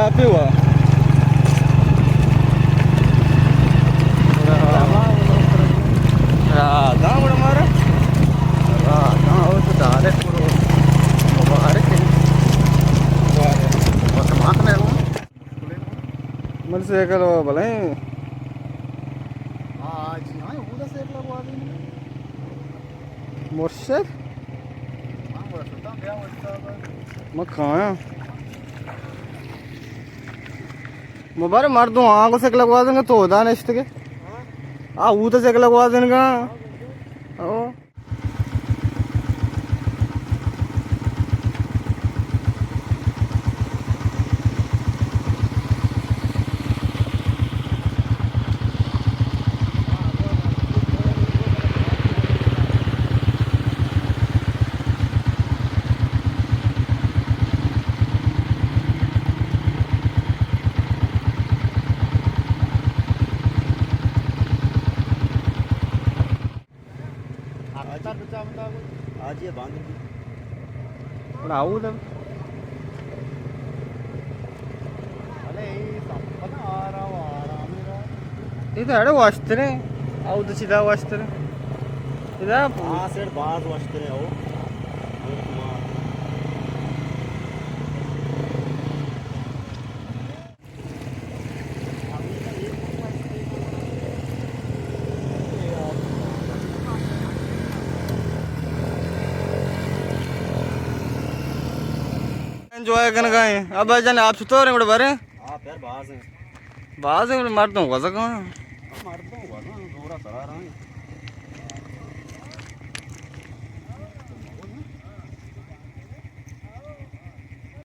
ابھی ہوا۔ را، داں گڑا مارا۔ را، داں ہو تو ڈائریکٹ کرو۔ مبارک ہے۔ مبارک۔ بس مات میں ہوں۔ من سائیکل ہوا بلائیں۔ ہاں، جی ہاں، وہ تو سائیکل ہوا دیں۔ مرشد؟ ہاں، مرشد، ہاں، بیا مرشد۔ میں کھایا۔ مبارک مردم آنگو سائیکل گوازن تو دا نشت کے۔ آ، وہ تو سائیکل گوازن کا۔ او۔ آج یہ باندھ دی۔ بڑا آؤ دم۔ اڑے، اے سب پتہ آ رہا، آ رہا، میرا۔ ادا اڑے واشترے، آؤ تو سیدھا واشترے۔ ادا ہاں، سیٹ باز واشترے، آؤ۔ انجوائے کنگا ہیں۔ ابا جان، آپ چطور ہیں؟ گڑا بارے؟ آپ یار باز ہیں۔ باز ہیں، مردم غزہ کہاں؟ مردم غزہ ہیں، زورا سرا رہا ہیں۔